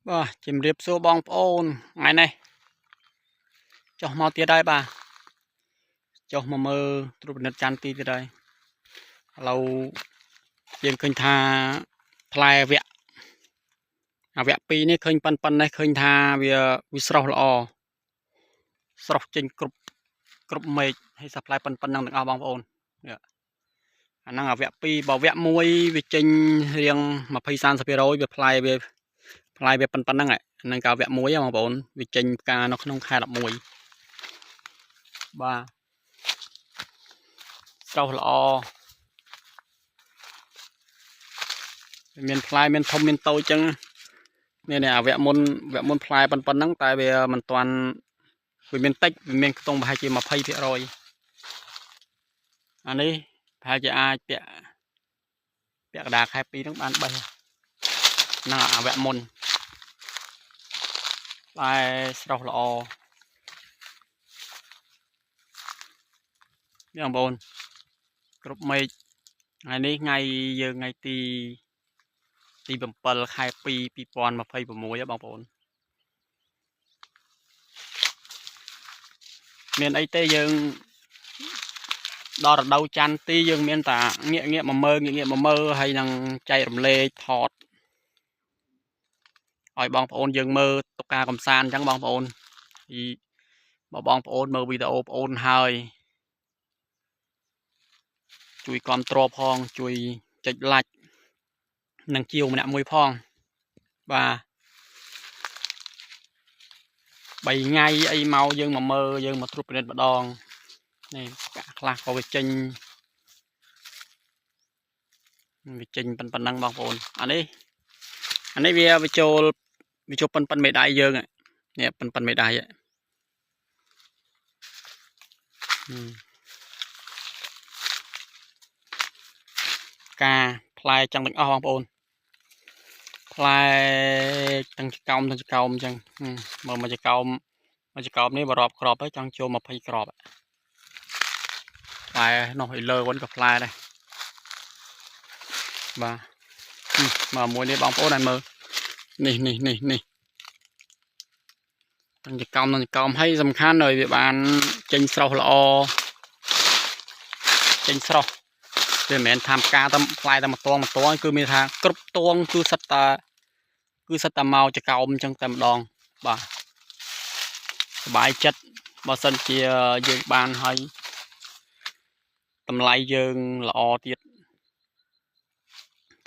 បាទជំរាបសួរបងប្អូនថ្ងៃនេះចុះមកទៀតហើយបាទចុះមកមើលត្រួតពិនិត្យចន្ទទីទៀតហើយឥឡូវយើងឃើញថាផ្លែវគ្គអាវគ្គ2នេះឃើញប៉ុណ្ណេះឃើញថាវាស្រស់ល្អស្រស់ចេញគ្រប់គ្រប់មេឃហើយសាផ្លែប៉ុណ្ណឹងទាំងអស់បងប្អូននេះអាហ្នឹងអាវគ្គ2បើវគ្គ1វាចេញរៀង20 30%វាផ្លែវាប៉ុណ្ណឹងហ្នឹងកាលវគ្គ1បងប្អូនវាចេញផ្កានៅក្នុងខែ11បាទស្រស់ល្អមានផ្លែមានធំមានតូចចឹងនេះនេះអាវគ្គមុនផ្លែប៉ុណ្ណឹងតែវាមិនទាន់វាមានតិចវាមានខ្ទង់ប្រហែលជា20%អានេះប្រហែលជាអាចពាក់កណ្ដាលខែ2ហ្នឹងបាន3ហ្នឹងអាវគ្គមុនផ្លែស្រស់ល្អនេះបងប្អូនគ្រប់មេឃថ្ងៃនេះថ្ងៃយើងថ្ងៃទី7ខែ2 2026បងប្អូនមានអីទេយើងដល់រដូវចន្ទទីយើងមានតាងាកមកមើលងាកមកមើលហើយនឹងចែករំលែកថតឲ្យបងប្អូនយើងមើលទុកការកំសាន្តអញ្ចឹងបងប្អូនបើបងប្អូនមើលវីដេអូបងប្អូនហើយជួយគាំទ្រផងជួយចុច like និងជាវម្នាក់មួយផងបាទ3ថ្ងៃអីមកយើងមកមើលយើងមកត្រួតពិនិត្យម្ដងនេះកាក់ខ្លះក៏វាចេញប៉ុណ្ណឹងបងប្អូនអានេះវាចូលប៉ុនមេដៃយើងនេះប៉ុនមេដៃការផ្លែចឹងទាំងអស់បងប្អូនផ្លែទាំងចកោមអញ្ចឹងមើលមកចកោមនេះបរាប់ក្របហើយចង់ចូល20ក្របផ្លែនោះឲ្យលើវិញក៏ផ្លែដែរបាទមកមួយនេះបងប្អូនឲ្យមើលនេះទាំងចកោមនិងចកោមហើយសំខាន់ហើយវាបានចេញស្រស់ល្អចេញស្រស់វាមិនមែនថាផ្កាតែផ្លែតែមួយតងគឺមានថាគ្រប់តងគឺសិតតាមកចកោមអញ្ចឹងតែម្ដងបាទសบายចិត្តបើសិនជាយើងបានហើយតម្លៃយើងល្អទៀត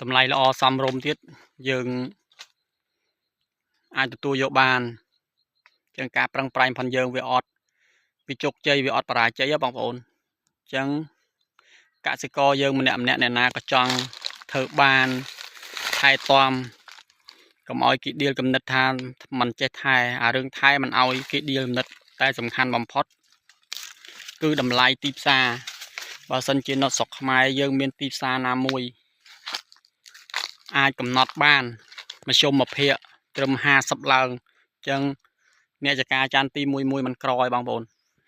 តម្លៃល្អសមរម្យទៀតយើងអាចទទួលយកបានជាងការប្រឹងប្រែងផងយើងវាអត់វាជោគជ័យវាអត់បរាជ័យបងប្អូនអញ្ចឹងកសិករយើងម្នាក់អ្នកណាក៏ចង់ធ្វើបានថែទាំកុំឲ្យគេដៀលគំនិតថាមិនចេះថែអារឿងថែមិនឲ្យគេដៀលគំនិតតែសំខាន់បំផុតគឺតម្លៃទីផ្សារបើសិនជានៅស្រុកខ្មែរយើងមានទីផ្សារណាមួយអាចកំណត់បានមធ្យមភាគត្រឹម50ឡើងអញ្ចឹងអ្នកចការចានទីមួយមិនក្រឲ្យបងប្អូន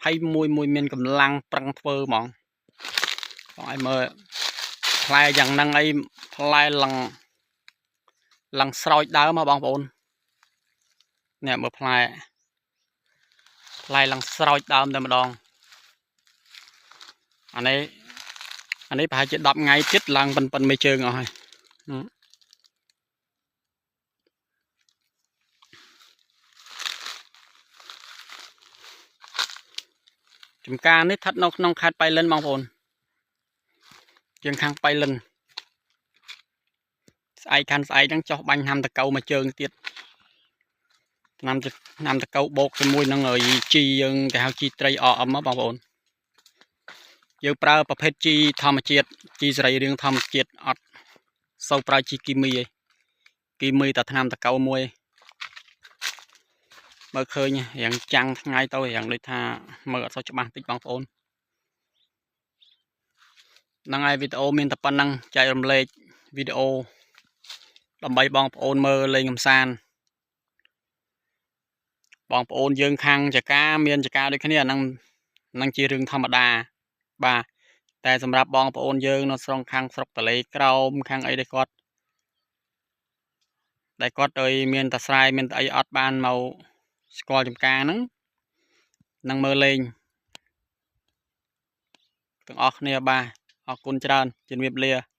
ហើយមួយមានកម្លាំងប្រឹងធ្វើហ្មងបងឲ្យមើលផ្លែយ៉ាងហ្នឹងអីផ្លែឡើងស្រោចដើមបងប្អូននេះមើលផ្លែឡើងស្រោចដើមតែម្ដងអានេះប្រហែលជា10ថ្ងៃទៀតឡើងប៉ុនមួយជើងអស់ហើយចំការនេះស្ថិតនៅក្នុងខេត្តប៉ៃលិនបងប្អូនជាងខាងប៉ៃលិនស្អែកខានស្អែកហ្នឹងចុះបាញ់ហាំតកៅមួយជើងទៀតឆ្នាំតកៅបោកជាមួយនឹងជីយើងគេហៅជីត្រីអមបងប្អូនយើងប្រើប្រភេទជីធម្មជាតិជីសរីរាង្គធម្មជាតិអត់សូវប្រើជីគីមីឯងគីមីតែថ្នាំតកៅមួយមើលឃើញរៀងចាំងថ្ងៃទៅរៀងដូចថាមើលអត់សូវច្បាស់តិចបងប្អូនហ្នឹងហើយវីដេអូមានតែប៉ុណ្្នឹងចែករំលែកវីដេអូដើម្បីបងប្អូនមើលលេងកម្សាន្តបងប្អូនយើងខាងចការមានចការដូចគ្នាអាហ្នឹងជារឿងធម្មតាបាទតែសម្រាប់បងប្អូនយើងនៅស្រុកខាងស្រុកតលេក្រោមខាងអីដែលគាត់ ដែលគាត់ឲ្យមានតែស្រែមានតែអីអត់បានមកស្គាល់ចំការហ្នឹងនឹងមើលលេងទាំងអស់គ្នាបាទអរគុណច្រើនជំរាបលា។